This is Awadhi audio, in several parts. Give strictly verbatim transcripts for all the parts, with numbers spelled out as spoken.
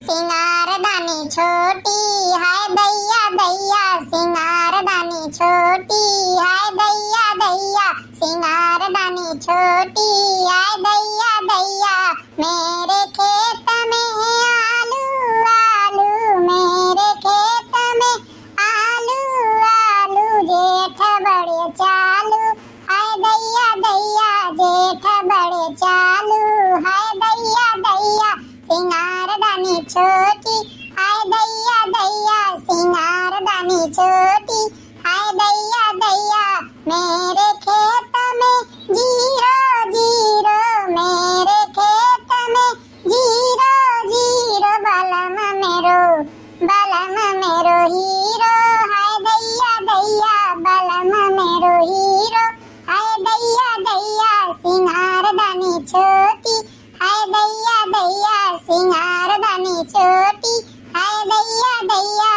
सिंगारदानी छोटी हाय दैया दैया, सिंगारदानी छोटी हाय दैया दैया, सिंगारदानी छोटी हाय दैया दैया। मेरे खेत में आलू, आलू, मेरे खेत में आलू, आलू, जेठ बड़े चालू, हाय दैया दैया, जेठ बड़े चालू, हाय दैया दैया। सिंगारदानी छोटी, हाय दैया दैया, सिंगारदानी छोटी, हाय दैया दैया। मेरे खेत में जीरो जीरो, मेरे खेत में जीरो जीरो, बलम मेरो, बलम मेरो हीरो, हाय दैया दैया, बलम मेरो हीरो, हाय दैया दैया। सिंगारदानी छोटी, हाय दैया दैया, सिंगारदानी छोटी, हाय दैया दैया।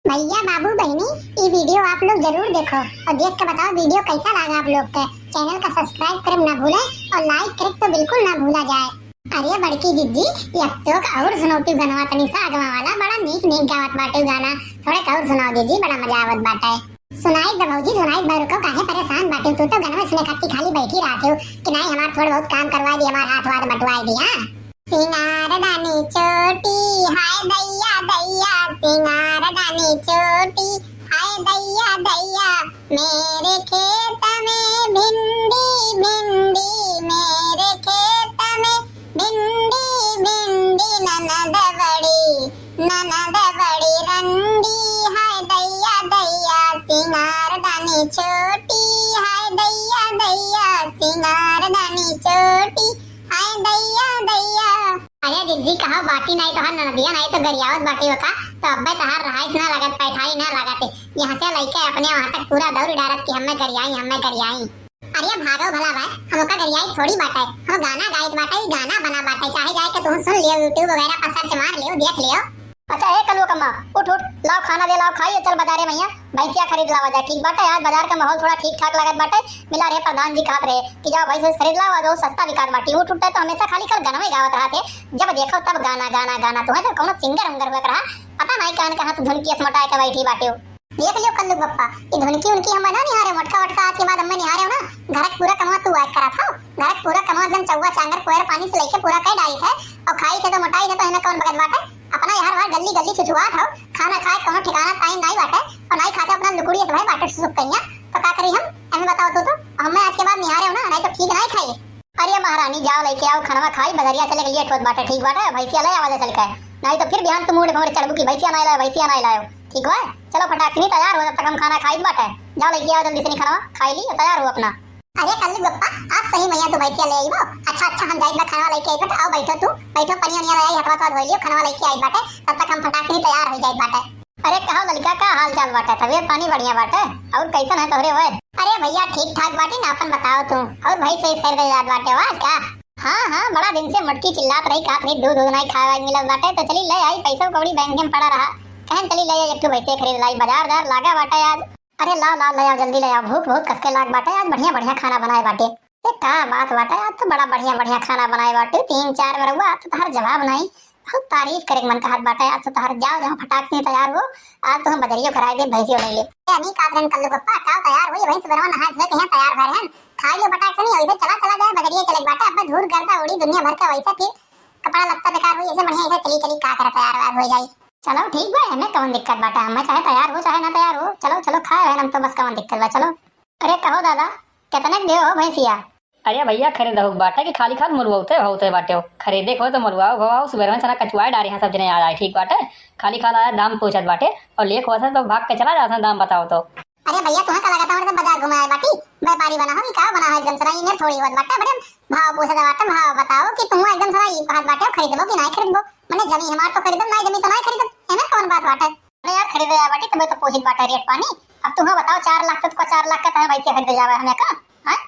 भैया, बाबू, बहिनी, ई video आप लोग जरूर देखो और देख के बताओ video कैसा लगा आप लोग के। Channel का subscribe करम ना भूले और like करे तो बिल्कुल ना भूला जाए। अरे बड़की जिज्जी, अब तो और सुनौती गनवा तनी सा अगवा वाला, बड़ा नीक नीक गावत बाटे गाना, थोड़े और सुनाओ जिज्जी, बड़ा मजा आवत बाटे। सुनाई द भौजी, सुनाई द, रुको, काहे परेशान बाटे तू, तो गनवा सुने खातिर खाली बैठी रहते हो कि नहीं, हमार थोड़ा बहुत काम करवा दी, हमार हाथ वाथ बटवाई दी। हाँ, सिंगारदानी चोटी, हाय दैया दैया, सिंगारदानी चोटी, हाय दैया दैया। मेरे खेत में भिंडी भिंडी, मेरे खेत में भिंडी भिंडी, ननद बड़ी, ननद बड़ी रंडी, हाय दैया दैया। सिंगारदानी चोटी, हाय दैया दैया, सिंगारदानी चोटी, हाय दैया दैया। अरे जिज्जी, कहाँ बाटी नाई तोहार ननदिया, नाई तो गरियावत बाटी ओका, तो अब्बे तोहार रहाइश ना लागत, पैठारी ना लागत है। यहाँ से लइके अपने वहाँ तक पूरा दौड़ डारत कि हमें गरियाई, हमें गरियाई। अरे भागो भला भाई, हम ओका गरियाई थोड़ी बाटे, हम गाना गाइत बाटे, ई गाना बना बाटे, चाहे जाए के तुम सुन लियो, YouTube वगैरह पर search मार लियो, देख लियो। अच्छा ए कलुआ कम्मा, उठ उठ, लाओ खाना ले लाओ, खाइए, चल बाजारे में भैंसिया खरीद लावा जाए। ठीक बाटे, आज बाजार का माहौल थोड़ा ठीक ठाक लागत बाटे, मिला रहे प्रधान जी कहत रहे कि जाओ भैंस वैंस खरीद लाओ, आज बहुत सस्ता बिकात बाटी। उठ उठता है तो हमेशा खाली कल गनवे गावत रहत है, जब देखो तब गाना गाना गाना। तुम्हें तो कौनो सिंगर उंगर हुआ रहा, पता नहीं कहाँ कहाँ से धुनकी मोटाए के बैठी बाटे हो। देख लियो कल्लू बप्पा, ई धुनकी उनकी हम ना निहारे, मोटका वटका आज के बाद हमें निहारे हो ना, घर के पूरा कमवा तू आए करा था, घर के पूरा कमवा एकदम चौवा चांगर कोयर पानी से लेके पूरा कह डाली थे, और खाई थे तो मोटाई थे तो हमें कौन बगत बाटे। अपना यार वार गल्ली गल्ली छुछुआत हो, खाना खाए कोनो ठिकाना टाइम नहीं बाटे, और नहीं खाते अपना लुकुड़ी से भाई बाटे सुसुक कहिया, तो का करी हम, हमें बताओ तू तो, हमें आज के बाद निहारे हो ना, नहीं तो ठीक नहीं खाई। अरे महारानी, जाओ लेके आओ खानवा खाई, बजरिया चले के लेट होत बाटे, ठीक बाटे, भैंसिया ले आवा जा चल के, नहीं तो फिर बिहान तुम उड़े भौड़े चढ़बू की भैंसिया नहीं लायो, भैंसिया नहीं लायो, ठीक बा? चलो फटाक से नहीं तैयार हो, जब तक हम खाना खाई बाटे, जाओ लेके आओ जल्दी से नहीं खानवा खाई ली, तैयार हो अपना। अरे कल्लू बप्पा, आज सही मैया तू भैंसिया ले आईबो। अच्छा अच्छा, हम जाई बा खानवा लेके आई बाटे, आओ बैठो तू, बैठो पनिया उनिया ले आई, हथवा तो धोई लियो, खानवा लेके आई बाटे, तब तक हम फटाक से नहीं तैयार हो जाई बाटे। अरे कहो ललिका, का हाल चाल बाटे? तबीयत पानी बढ़िया बाटे? और कैसन है तोहरे ओए? अरे भैया ठीक ठाक बाटी ना, अपन बताओ तू। और भैंस वैंस खरीदे जात बाटे आज का? हाँ हाँ, बड़ा दिन से मोटकी चिल्लात रही, कहत रही दूध दूध नहीं खाए वाए मिलत बाटे, तो चली ले आई, पैसा कौड़ी बैंक में पड़ा रहा, कहन चली ले आई एक ठो भैंसे खरीद लाई, बाजार जार लागा बाटे आज। अरे लाओ लाओ, ले आओ जल्दी ले आओ, भूख बहुत कसके लाग बाटे, आज बढ़िया बढ़िया खाना बनाए बाटे। ये का बात बाटे, आज तो बड़ा बढ़िया बढ़िया खाना बनाए बाटे, तीन चार में रहुआ, आज तो तोहार जवाब नहीं। बहुत तारीफ करे के मन कहत बाटे, आज तो तोहार जाओ जहाँ फटाक से तैयार हो, आज तो हम बजरियो कराए दे, भैंसियो ले ले। ए, अनी कात रन कल्लू पप्पा, का तैयार हुई, वहीं से बनवा नहाए धोए के यहाँ तैयार भर हन, खाई लो फटाक से नहीं, वैसे चला चला जाए, बजरियो चले के बाटे, अब धूर गर्दा उड़ी दुनिया भर का, वैसे फिर कपड़ा लत्ता बेकार हुई, ऐसे बढ़िया ऐसे चली चली का करे तैयार व्यार हो जाई। चलो ठीक बा, हमें कौन दिक्कत बाटे, हमें चाहे तैयार हो चाहे ना तैयार हो, चलो चलो खाए है हम तो, बस कौन दिक्कत बा, चलो। अरे कहो दादा, कितने के देहो भैंसिया? अरे भैया, खरीदहु के बाटे कि खाली खाल मुरवाउते भवाउते बाटे हो? खरीदे के हो तो मुरवाओ भवाओ, सुबह में चना कचुआए डारे हैं सब जने आ जाए, ठीक बाटे? खाली खाल आया दाम पूछत बाटे, और लेक होत है तो भाग के चला जात है दाम बताओ तो। अरे भैया, तुम्हें का लगता है, हम तो बाजार घूमे आए बाटी, व्यापारी बना हो कि का बना हो, एकदम सरा इन्हें थोड़ी होत बाटे, बड़े भाव पूछत बाटे, भाव बताओ कि तुम एकदम सरा ई कहत बाटे, खरीदबो कि नहीं खरीदबो? मने जमीन हमार तो खरीदब, नहीं जमीन तो नहीं खरीदब, एमे कौन बात बाटे? अरे यार, खरीदे आए बाटी, तुम्हें तो पूछत बाटे रेट पानी। अब तुम्हें बताओ, चार लाख तो तुमको, चार लाख का तुम्हें भैंसिया खरीदे जावे हमें का? हाँ?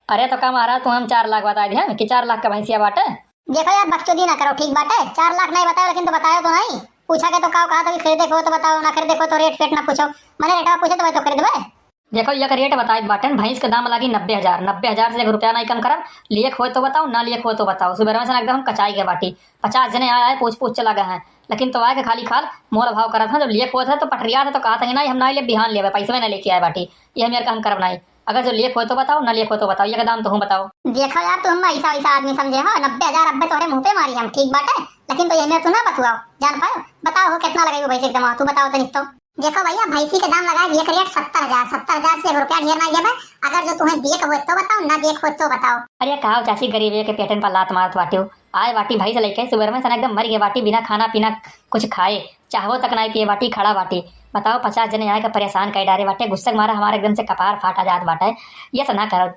अरे तो का महाराज, तू हम चार लाख बताए दिया कि चार लाख का भैंसिया बाटे? देखो यार, बकचोदी ना करो, ठीक बाटे? चार लाख नहीं बताओ, लेकिन तो बताओ तो नहीं। पूछा के तो का कहा था कि खरीदे को तो बताओ, ना खरीदे को तो रेट फेट ना पूछो। मैंने रेटवा पूछे तो भाई तो खरीदबे। देखो, एक रेट बताइत बाटेन, भैंस के दाम लागी नब्बे हजार, नब्बे हजार से एक रुपया नहीं कम करब। लिएक होय तो बताओ, ना लिएक होय तो बताओ। सुबेरवा से एकदम हम कचाई गए बाटी, पचास जने आए, आए, पूछ, पूछ चला गए हैं। लेकिन तो आए के खाली खाल मोल भाव करत है, जब लेक होत है तो पटरियात है तो कहत है कि नाहीं, हम नाहीं लेब, बिहान लेबे, पैसवे ना लेके आए बाटी, ये हम यार का हम करब नाहीं। अगर जो लेक हो तो बताओ, ना लेक हो तो बताओ, ये का दाम तो हूँ बताओ। देखो यार, तुम ऐसा वैसा आदमी समझे हो, नब्बे हजार अब्बे तोहरे मुँह पे मारी हम, ठीक बाटे, लेकिन तो ये मेरे तू ना बतुआओ, जान पायो, बताओ हो कितना लगाई हो भैंसी के दाम, तू बताओ तनी तो। देखो भैया, भैंसी के दाम लगाए एक रेट सत्तर हजार, सत्तर हजार से एक रुपया ढेर ना देबे। अगर जो तुम्हें देख हो तो बताओ, ना देख हो तो बताओ। अरे का हो चाची, गरीब के पेटन पर लात मारत बाटियो। आए बाटी भैंस लेके, सुबह में से ना एकदम मर गए बाटी, बिना खाना पीना कुछ खाए, चाहवो तक नाहीं पिए बाटी, खड़ा बाटी। बताओ, पचास जने आए के परेशान कर डारे बाटे, गुस्से के मारे हमारे एकदम से कपार फाटा जात बाटे। ये सब ना करो,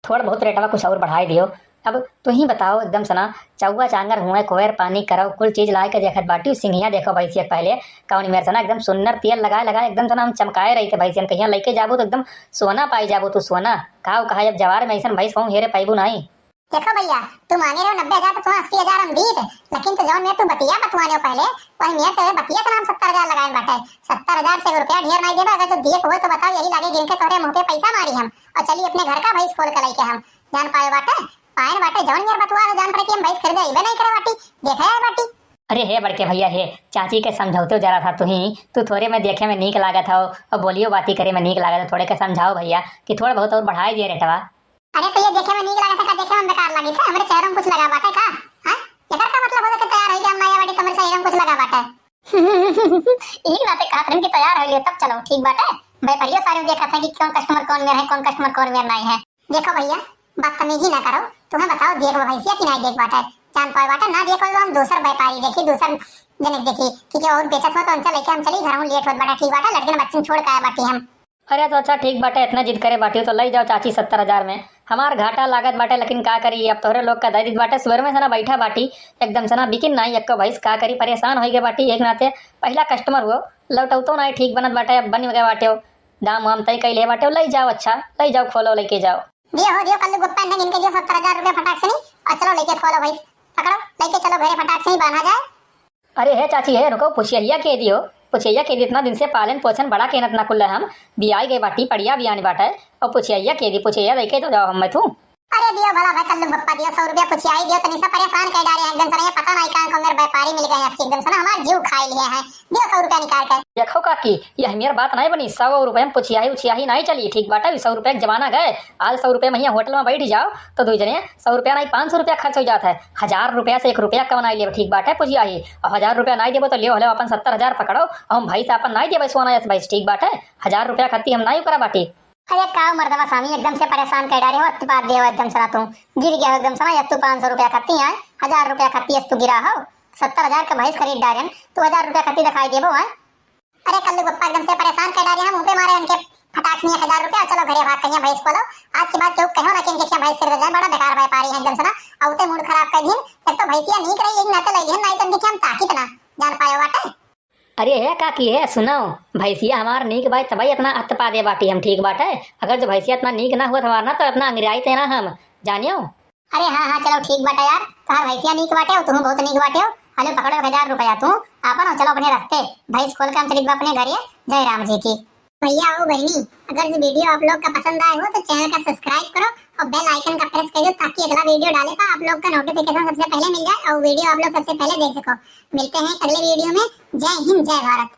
थोड़ा बहुत रेटवा कुछ और बढ़ाई दियो। अब तू ही बताओ, एकदम से ना चौवा चांगर हुए, कोयर पानी करो, कुल चीज लाए के देखत बाटी। सिंघिया देखो भैंसिया के पहले, कौन मेरे से ना एकदम सुन्नर तेल लगाए लगाए एकदम से ना हम चमकाए रही थे भैंसिया, हम कहिया लेके जाबू तो एकदम सोना पाई जाबू तू सोना। काव कहा, अब जवार में ऐसन भैंस कहूँ हेरे पाइबू नाहीं। देखो भैया, तू मांगे रहो नब्बे हजार तो तुम्हें अस्सी हजार हम दीत, लेकिन तो जौन में तू बतिया बतवाने हो पहले, वही में से बतिया के नाम सत्तर हजार लगाए बाटे। सत्तर हजार से एक रुपया ढेर नाहीं देबे, अगर जो दिए को हो तो बताओ, यही लागे गिन के तोहरे मुँह पे पैसा मारी हम, और चली अपने घर का भैंस खोल के लेके हम। जान पाए बाटे, पाए बाटे, जौन मेर बतवा हो, जान पड़े कि हम भैंस खरीदे अइबे नाहीं करे बाटी, देखे आए बाटी। अरे हे बड़के भैया, हे चाची के समझौते जरा था तुही, तू थोड़े में देखे में नीक लागत हो, और बोलियो बाती करे में नीक लागत हो, थोड़े के समझाओ भैया कि थोड़ा बहुत और बढ़ाई दिए रेटवा। अरे तो ये देखे में नीक लागत है का, देखे में बेकार लागित है? हमरे चेहरे में कुछ लगा बाटे का? हाँ, एकर का मतलब होले के तैयार हो गया, हम नया बाटी, तुम्हारे चेहरे में कुछ लगा बाटे। एक नाते कहत रहन कि तैयार हो गए तब चलो, ठीक बाटे। व्यापारियों सारे देखत है कि कौन कस्टमर कौन मेर है, कौन कस्टमर कौन मेर नहीं है। देखो भैया, बदतमीजी ना करो, तुम्हें बताओ, देख वो भैंसिया कि नहीं देख बाटे, जान पाए बाटे, ना देख हो तो हम दूसर व्यापारी देखी, दूसर जने देखी कि क्या और बेचत हो तो उनसे लेके हम चली घर हूँ, लेट होत बाटे, ठीक बाटे, लड़के बच्चन छोड़ के आए बाटी हम। अरे तो अच्छा ठीक बाटे, इतना जिद करे बाटी तो लई जाओ चाची सत्तर हजार में। हमार घाटा लागत बाटे, लेकिन का करी, अब तोहरे लोग का दे दीत बाटे। सुबह में से ना बैठा बाटी, एकदम से ना बिकिन नाई एक्को भैंस, का करी, परेशान होई गए बाटी। एक नाते पहला कस्टमर हो, लौटौतो नाई ठीक बनत बाटे, अब बन गए बाटे हो, दाम वाम तय कैले बाटे हो, लई जाओ, अच्छा लई जाओ, खोलो, लेके जाओ। दियो हो, दियो कल्लू गुप्ता, इनके, इनके दियो सत्तर हजार रुपये फटाक से नहीं, और चलो लेके खोलो भैंस, पकड़ो, लेके चलो घरे फटाक से ही बांधा जाए। अरे हे चाची, हे रुको, पुछिया के दियो, पुछिया के दी, इतना दिन से पालन पोषण बड़ा केनत ना कुल्ला हम, बियाई गए बाटी, पड़िया बियान बाटे, और पुछिया के दी, पुछिया देखे तो जाओ हम मैं तू। अरे दियो भला भाई कल्लू बप्पा दियो, सौ रुपया पुछिया ही दियो, तनी सा परेशान कर डारे हैं एकदम से, ये पता नहीं कहाँ को मेरे व्यापारी मिल गए आपके एकदम से ना, हमार जीव खाई लिए हैं, दियो सौ रुपया निकाल के। देखो काकी, ये हमार बात नहीं बनी, सौ रुपये में पुछिया ही उछिया ही नहीं चली, ठीक बाटे, सौ रुपये के जमाना गए, आज सौ रुपये में यहाँ होटल में बैठ जाओ, तो दो जने सौ रुपया नहीं, पाँच सौ रुपया खर्च हो जात है। हजार रुपया से एक रुपया कम नहीं लेब, ठीक बाटे, पुछिया ही। और हजार रुपया नहीं देबो तो लियो, हले अपन सत्तर हजार पकड़ो, और हम भैंस अपन नहीं देबे, सोना जैसे भैंस, ठीक बाटे। हजार रुपया खाती हम नहीं करा बाटी। अरे का मर्दवा स्वामी, एकदम से परेशान कर डारे हो, अत्त बात देव एकदम सना तू। गिर गया हो एकदम सना, यस तू पाँच सौ रुपया खाती है, हजार रुपया खाती यस तू गिरा हो। सत्तर हजार का भैंस खरीद डारे, तू हजार रुपया खाती दिखाई देबो है। अरे कल्लू पप्पा एकदम से परेशान कर डारे हैं, मुंह पे मारे इनके फटाक से एक हजार रुपया, चलो घरे भाग कहिया भैंस खोलो। आज के बाद केहू कहो ना कि इनके क्या भैंस खरीदे जाए, बड़ा बेकार व्यापारी है एकदम से ना, औते मूड खराब कर दिन। एक तो भैंसिया नीक रही, एक नाते लई लिहन, नहीं तो इनके क्या हम ताकित ना, जान पायो बाटे। अरे हे काकी हे सुनो, भैंसिया हमार नीक बाई तबई इतना अत्त पा दे बाटी हम, ठीक बाटे। अगर जो भैंसिया इतना नीक ना हुआ हमार ना तो इतना अंग्रियाई ते ना हम, जानियो। अरे हाँ, हाँ, चलो ठीक बाटे यार, तोहार भैंसिया नीक बाटे हो, तुहूँ बहुत नीक बाटे हो। हलो पकड़ो एक हजार रुपया तू आपन, और चलो अपने रास्ते। भैंस खोल के हम चलित बा अपने घरे। जय राम जी की। भैया हो बहनी, अगर ये वीडियो आप लोग का पसंद आए हो तो चैनल का सब्सक्राइब करो और बेल आइकन का प्रेस कर दो, ताकि अगला वीडियो डाले का आप लोग का नोटिफिकेशन सबसे पहले मिल जाए और वीडियो आप लोग सबसे पहले देख सको। मिलते हैं अगले वीडियो में। जय हिंद, जय भारत।